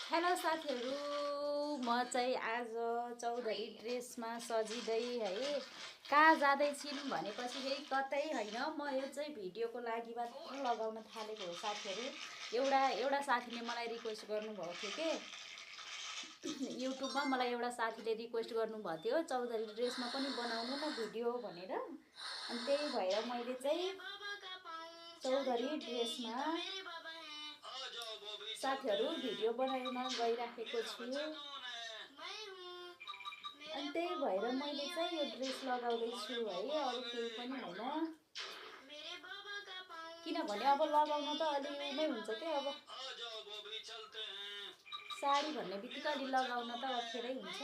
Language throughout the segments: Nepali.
हेलो साथीहरू, म चाहिँ आज चौधरी ड्रेसमा सजिँदै है कहाँ जाँदैछिन् भनेपछि चाहिँ कतै होइन, म यो चाहिँ भिडियोको लागि मात्र लगाउन थालेको हो साथीहरू। एउटा साथीले मलाई रिक्वेस्ट गर्नुभएको थियो के युट्युबमा, मलाई एउटा साथीले रिक्वेस्ट गर्नुभएको थियो चौधरी ड्रेसमा पनि बनाउनु न भिडियो भनेर। अनि त्यही भएर मैले चाहिँ चौधरी ड्रेसमा साथीहरू भिडियो बनाउन गइराखेको छु। अनि त्यही भएर मैले चाहिँ यो ड्रेस लगाउँदैछु है, अरू केही पनि होइन। किनभने अब लगाउन त अलि नै हुन्छ क्या, अब साडी भन्ने बित्तिकै अलि लगाउन त अप्ठ्यारै हुन्छ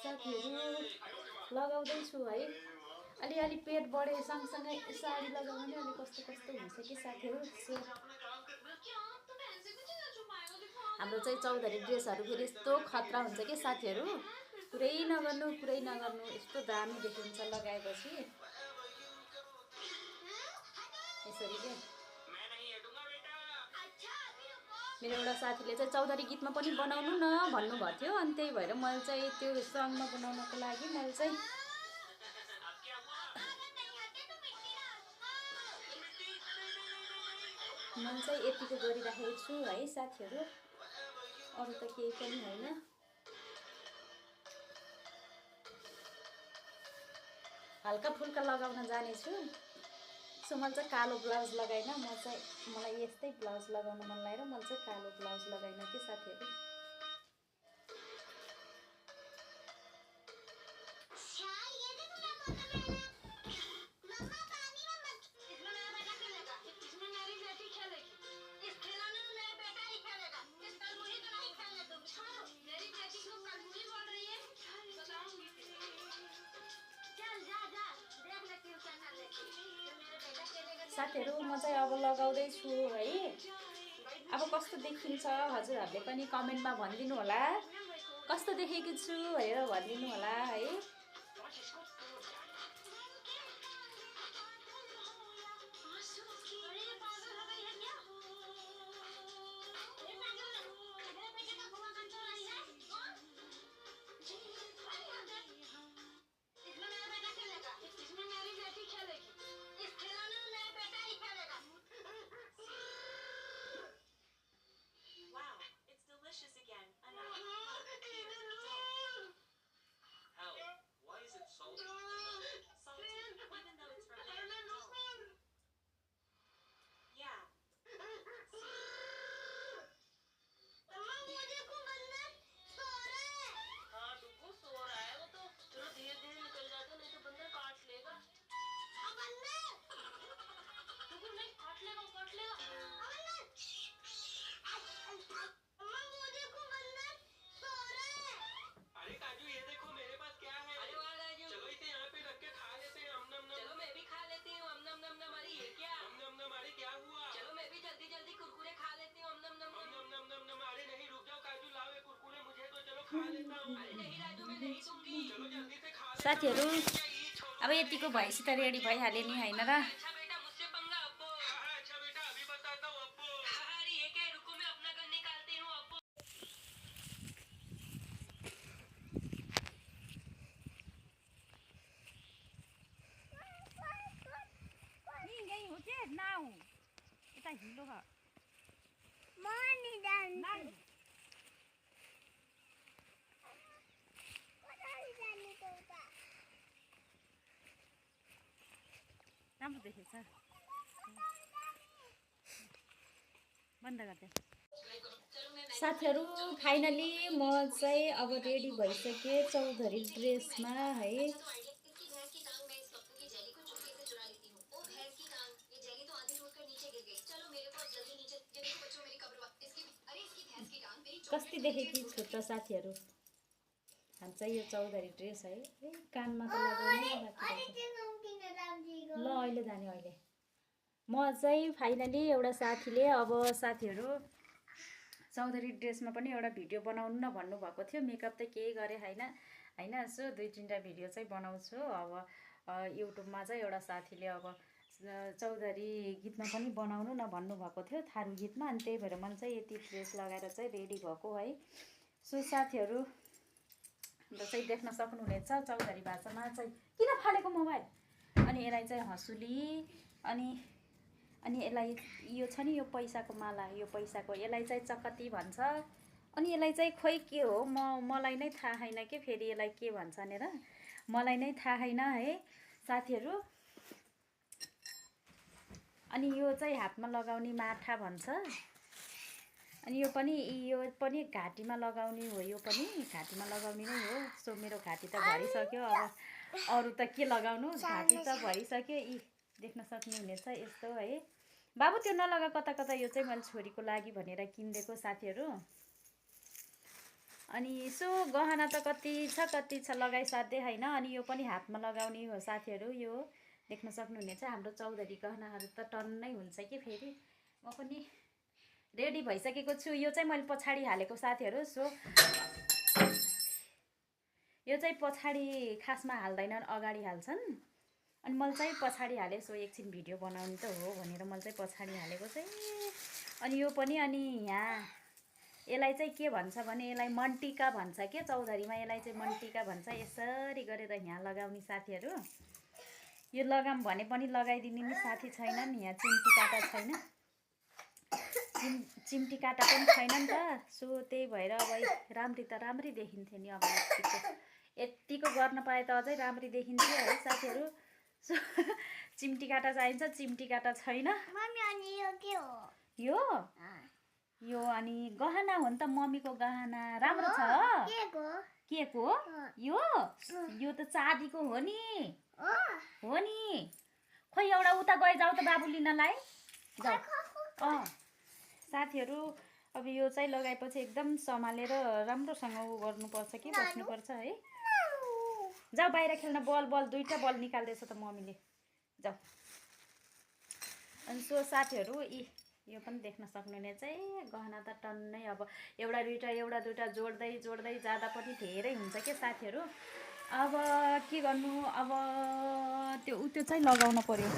साथीहरू। लगाउँदैछु है, अलि पेट बढे सँगसँगै साडी लगाउने अलि कस्तो हुन्छ कि साथीहरू। हाम्रो चाहिँ चौधरी ड्रेसहरू फेरि यस्तो खतरा हुन्छ कि साथीहरू, पुरै नगर्नु यस्तो दामी देखिन्छ लगाएपछि यसरी के। मेरो एउटा साथीले चाहिँ चौधरी गीतमा पनि बनाउनु न भन्नुभएको थियो, अनि त्यही भएर मैले चाहिँ त्यो सङमा बनाउनको लागि मैले चाहिँ यतिको गरिराखेको छु है साथीहरू, अरू त केही पनि होइन। हल्का फुल्का लगाउन जानेछु। सो मैले चाहिँ कालो ब्लाउज लगाइन, मलाई यस्तै ब्लाउज लगाउन मन लागेर मैले चाहिँ कालो ब्लाउज लगाइन के साथीहरू। साथीहरू म चाहिँ अब लगाउँदैछु है, अब कस्तो देखिन्छ हजुरहरूले पनि कमेन्टमा भनिदिनु होला, कस्तो देखेको छु भनेर भनिदिनु होला है। साथीहरू अब यतिको भएपछि त रेडी भइहाल्यो नि होइन र। राम्रो देखेछ, बन्द गर्दै। साथीहरू फाइनली म चाहिँ अब रेडी भइसकेँ चौधरी ड्रेसमा है। कस्तो देखेकी छु त साथीहरू, हामी चाहिँ यो चौधरी ड्रेस है, कानमा त लगाउने बाँकी ल अहिले जाने। अहिले म चाहिँ फाइनली एउटा साथीले अब साथीहरू चौधरी ड्रेसमा पनि एउटा भिडियो बनाउनु न भन्नुभएको थियो, मेकअप त केही गरेँ होइन सो 2-3टा भिडियो चाहिँ बनाउँछु अब युट्युबमा चाहिँ। एउटा साथीले अब चौधरी गीतमा पनि बनाउनु न भन्नुभएको थियो थारू गीतमा, अनि त्यही भएर मैले चाहिँ यति ड्रेस लगाएर चाहिँ रेडी भएको है। सो साथीहरू र चाहिँ देख्न सक्नुहुनेछ चौधरी भाषामा चाहिँ किन फालेको मोबाइल। अनि यसलाई चाहिँ हँसुली अनि यसलाई यो छ नि यो पैसाको माला, यो पैसाको यसलाई चाहिँ चकती भन्छ। अनि यसलाई चाहिँ खोइ के हो मलाई नै थाहा छैन कि फेरि यसलाई के भन्छ भनेर, मलाई नै थाहा छैन है साथीहरू। अनि यो चाहिँ हातमा लगाउने माठा भन्छ। अनि यो पनि घाँटीमा लगाउने हो, यो पनि घाँटीमा लगाउने नै हो। सो मेरो घाँटी त भरिसक्यो, अब अरू त के लगाउनु, घाँटी त भरिसक्यो। यी देख्न सक्नुहुनेछ यस्तो है। बाबु त्यो नलगा कता कता, यो चाहिँ मैले छोरीको लागि भनेर किनिदिएको साथीहरू। अनि सो गहना त कति छ लगाइसाध्यै होइन। अनि यो पनि हातमा लगाउने हो साथीहरू। यो देख्न सक्नुहुनेछ हाम्रो चौधरी गहनाहरू त टन्नै हुन्छ कि फेरि। म पनि रेडी भइसकेको छु। यो चाहिँ मैले पछाडि हालेको साथीहरू। सो यो चाहिँ पछाडि खासमा हाल्दैनन्, अगाडि हाल्छन्। अनि मैले चाहिँ पछाडि हालेँ। सो एकछिन भिडियो बनाउने त हो भनेर मैले चाहिँ पछाडि हालेको चाहिँ। अनि यो पनि अनि यहाँ यसलाई चाहिँ के भन्छ भने यसलाई मन्टिका भन्छ के चौधरीमा, यसलाई चाहिँ मन्टिका भन्छ। यसरी गरेर यहाँ लगाउने साथीहरू। यो लगाम भने पनि लगाइदिने नि साथी छैनन्, यहाँ चिम्टी काटा छैन, चिम्टी काटा पनि छैन नि त। सो त्यही भएर अब राम्री देखिन्थ्यो नि। अब यत्तिको गर्न पाए त अझै राम्री देखिन्थ्यो है साथीहरू। सो चिम्टी काटा चाहिन्छ, चिम्टी काटा छैन। यो अनि गहना हो नि त, मम्मीको गहना राम्रो छ। के को यो त चाँदीको हो नि। खोइ एउटा उता गए जाऊ त बाबु लिनलाई जाऊ। साथीहरू अब यो चाहिँ लगाएपछि एकदम सम्हालेर राम्रोसँग उ गर्नुपर्छ कि बस्नुपर्छ है। जाऊ बाहिर खेल्न, बल दुईटा बल निकाल्दैछ त मम्मीले, जाऊ। अनि सो साथीहरू यो पनि देख्न सक्नुहुनेछ है। गहना त टन्नै अब एउटा दुईटा जोड्दै जाँदा पनि धेरै हुन्छ के साथीहरू। अब के गर्नु, अब त्यो चाहिँ लगाउनु पर्यो,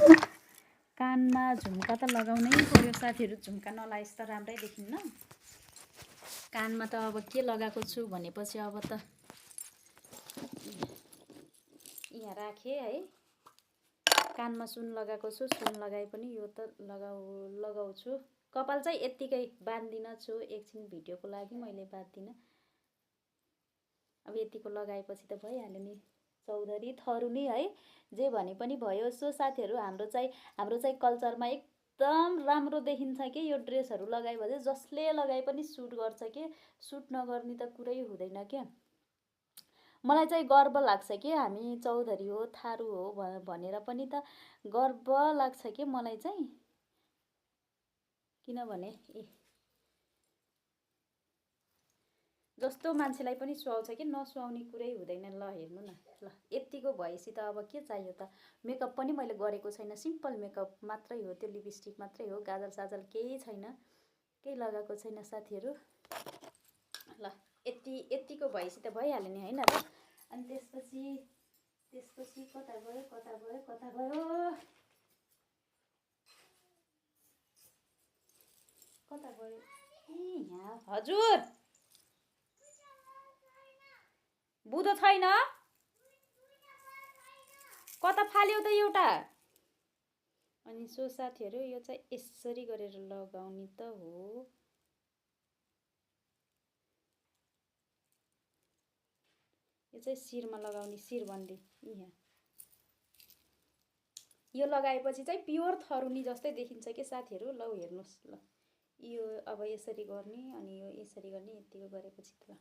कानमा झुम्का त लगाउनै पर्यो साथीहरू। झुम्का नलाएस त राम्रै देखिन्न। कानमा त अब के लगाएको छु भनेपछि अब त यहाँ राखेँ है। कानमा सुन लगाएको छु, सुन लगाए पनि यो त लगाउँछु। कपाल चाहिँ यत्तिकै बाँधिदिन छु, एकछिन भिडियोको लागि मैले बाँधिदिनँ। अब यतिको लगाएपछि त भइहाल्यो नि, चौधरी थरू नि है, जे भने पनि भयो। सो साथीहरू हाम्रो चाहिँ कल्चरमा एकदम राम्रो देखिन्छ कि यो ड्रेसहरू लगायो भने, जसले लगाए पनि सुट गर्छ कि, सुट नगर्ने त कुरै हुँदैन क्या। मलाई चाहिँ गर्व लाग्छ कि हामी चौधरी हो, थारू हो भनेर पनि त गर्व लाग्छ कि मलाई चाहिँ। किनभने जस्तो मान्छेलाई पनि सुहाउँछ कि, नसुहाउने कुरै हुँदैन। ल हेर्नु न, ल यत्तिको भएपछि त अब के चाहियो त। मेकअप पनि मैले गरेको छैन, सिम्पल मेकअप मात्रै हो, त्यो लिपस्टिक मात्रै हो, गाजल साजल केही छैन, केही लगाएको छैन साथीहरू। ल यत्तिको भएपछि त भइहाल्यो नि होइन र। अनि त्यसपछि कता गयो यहाँ हजुर बुधो छैन, कता फाल्यो त एउटा। अनि सो साथीहरू यो चाहिँ यसरी गरेर लगाउने त हो। यो चाहिँ शिरमा लगाउने, शिरबन्दी। यहाँ यो लगाएपछि चाहिँ प्योर थरुनी जस्तै देखिन्छ कि साथीहरू। ल हेर्नुहोस्, ल यो अब यसरी गर्ने, अनि यो यसरी गर्ने, यतिको गरेपछि त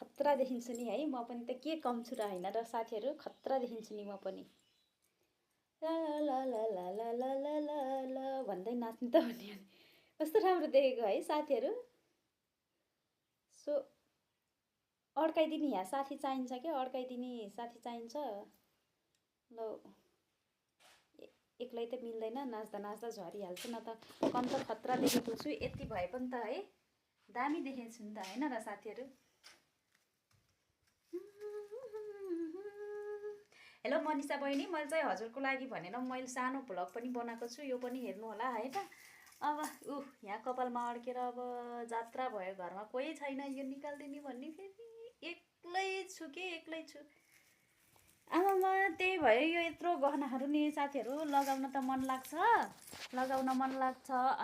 खतरा देखिन्छु नि है। म पनि त के कम छु र होइन र साथीहरू, खतरा देखिन्छु नि म पनि। ल ल ल ल ल ल ल ल ल भन्दै नाच्नु त हो नि। कस्तो राम्रो देखेको है साथीहरू। सो अड्काइदिने यहाँ साथी चाहिन्छ क्या, अड्काइदिने साथी चाहिन्छ। ल एक्लै त मिल्दैन, नाच्दा झरिहाल्छ न त। कम त खतरा देखेको छु, यति भए पनि त है दामी देखेको छु नि त होइन र साथीहरू। हेलो मनिषा बहिनी, मैले चाहिँ हजुरको लागि भनेर मैले सानो भ्लग पनि बनाएको छु, यो पनि हेर्नु होला है त। अब यहाँ कपालमा अड्केर अब जात्रा भयो, घरमा कोही छैन यो निकालिदिने भन्ने, फेरि एक्लै छु। आमामा त्यही भयो, यो यत्रो गहनाहरू नि साथीहरू लगाउन त मन लाग्छ,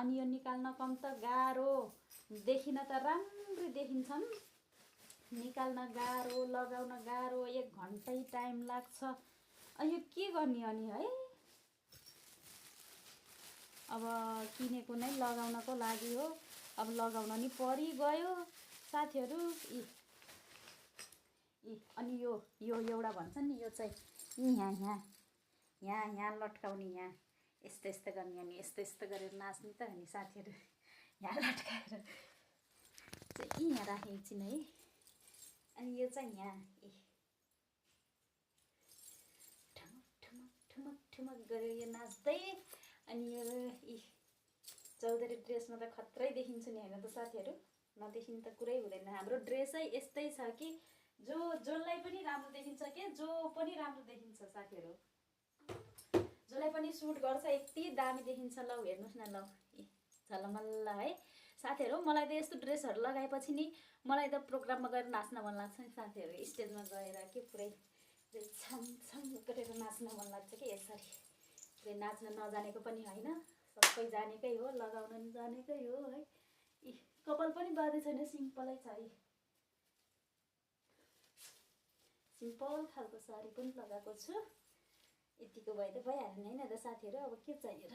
अनि यो निकाल्न कम त गाह्रो, देखिन त राम्रै देखिन्छन्, निकाल्न गाह्रो, लगाउन गाह्रो, 1 घन्टै टाइम लाग्छ। यो के गर्ने अनि है, अब किनेको नै लगाउनको लागि हो, अब लगाउन नि परिगयो साथीहरू। अनि यो एउटा भन्छ नि, यो चाहिँ यहाँ लट्काउने, यहाँ यस्तो गर्ने, अनि यस्तो गरेर नाच्ने त अनि साथीहरू, यहाँ लट्काएर चाहिँ यहाँ राखेको छिन् है। अनि यो चाहिँ यहाँ ठुमक गरेर यो नाच्दै, अनि यो चौधरी ड्रेसमा त खत्रै देखिन्छ नि होइन त साथीहरू, नदेखिन त कुरै हुँदैन। हाम्रो ड्रेसै यस्तै छ कि जसलाई पनि राम्रो देखिन्छ के, जो पनि राम्रो देखिन्छ साथीहरू, जसलाई पनि सुट गर्छ, यति दामी देखिन्छ। ल हेर्नुहोस् न, ल झलमल्ल है साथीहरू। मलाई त यस्तो ड्रेसहरू लगाएपछि नि मलाई त प्रोग्राममा गएर नाच्न मन लाग्छ नि साथीहरू, स्टेजमा गएर के पुरै छम गरेर नाच्न मन लाग्छ कि यसरी। पुरै नाच्न नजानेको पनि होइन, सबै जानेकै हो, लगाउन नि जानेकै हो है। कपाल पनि बाँधे छैन, सिम्पलै छ है, सिम्पल खालको साडी पनि लगाएको छु। यतिको भए त भइहाल्यो नि होइन त साथीहरू, अब के चाहियो र।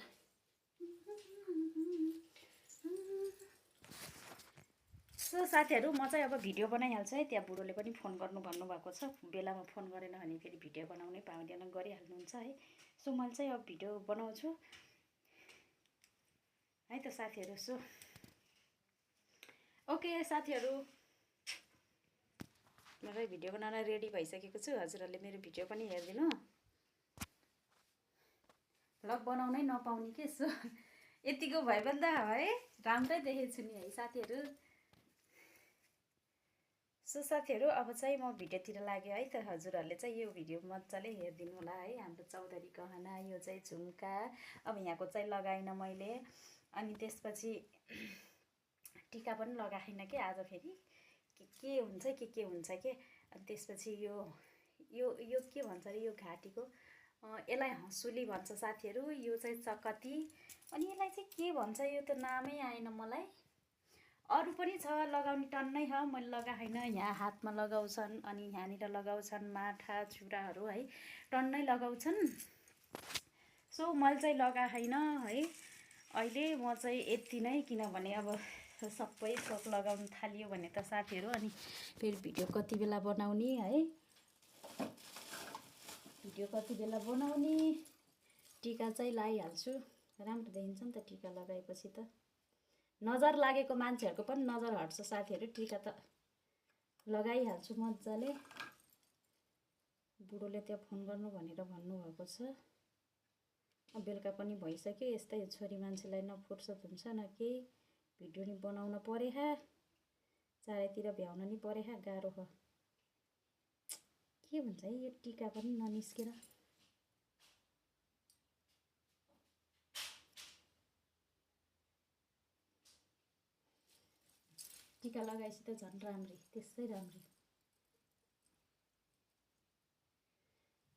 सो साथीहरू, म चाहिँ अब भिडियो बनाइहाल्छु है। त्यहाँ बुढोले पनि फोन गर्नु भन्नुभएको छ, बेलामा फोन गरेन भने फेरि भिडियो बनाउनै पाउँदैन, गरिहाल्नुहुन्छ है। सो मैले चाहिँ अब भिडियो बनाउँछु है त साथीहरू। सो ओके साथीहरू, मेरो भिडियो बनाउन रेडी भइसकेको छु। हजुरहरूले मेरो भिडियो पनि हेरिदिनु, भ्लग बनाउनै नपाउने के। सो यतिको भयो भने त है राम्रै देखेको छु नि है साथीहरू। सो साथीहरू, अब चाहिँ म भिडियोतिर लाग्यो है त। हजुरहरूले चाहिँ यो भिडियो मजाले हेरिदिनु होला है। हाम्रो चौधरी गहना, यो चाहिँ झुम्का, अब यहाँको चाहिँ लगाइनँ मैले। अनि त्यसपछि टिका पनि लगाएन कि आज, फेरि के हुन्छ के। अनि त्यसपछि यो के भन्छ अरे, यो घाँटीको, यसलाई हँसुली भन्छ साथीहरू, यो चाहिँ चकती, अनि यसलाई चाहिँ के भन्छ, यो त नामै आएन मलाई। अरू पनि छ लगाउने टन्नै छ, मैले लगाएन। यहाँ हातमा लगाउँछन्, अनि यहाँनिर लगाउँछन्, माठा चुराहरू है, टन्नै लगाउँछन्। सो मैले चाहिँ लगाएन है अहिले। म चाहिँ यति नै, किनभने अब सबै थोक लगाउनु थालियो भने त साथीहरू, अनि फेरि भिडियो कति बेला बनाउने है, टिका चाहिँ लगाइहाल्छु, राम्रो देखिन्छ नि त टिका लगाएपछि त। नजर लागेको मान्छेहरूको पनि नजर हट्छ साथीहरू, टिका त लगाइहाल्छु मजाले। बुढोले त्यहाँ फोन गर्नु भनेर भन्नुभएको छ। बेलुका पनि भइसक्यो, यस्तै छोरी मान्छेलाई न फुर्सद हुन्छ न केही, भिडियो नि बनाउन परेहा, चारैतिर भ्याउन नि परेहा, गाह्रो हो। के भन्छ है, यो टिका पनि ननिस्केर। टिका लगाएपछि त झन् राम्री, त्यसै राम्री।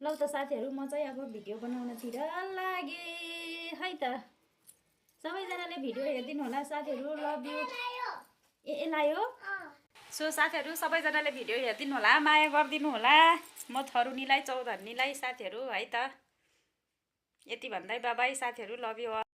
ल त साथीहरू, म चाहिँ अब भिडियो बनाउनतिर लागेँ है त। सबैजनाले भिडियो हेरिदिनु होला साथीहरू, लभ यु। ए लायो। सो साथीहरू, सबैजनाले भिडियो हेरिदिनु होला, माया गरिदिनु होला म थरुनीलाई, चौधरीलाई साथीहरू है त। यति भन्दै बाबाई साथीहरू, लभ यु।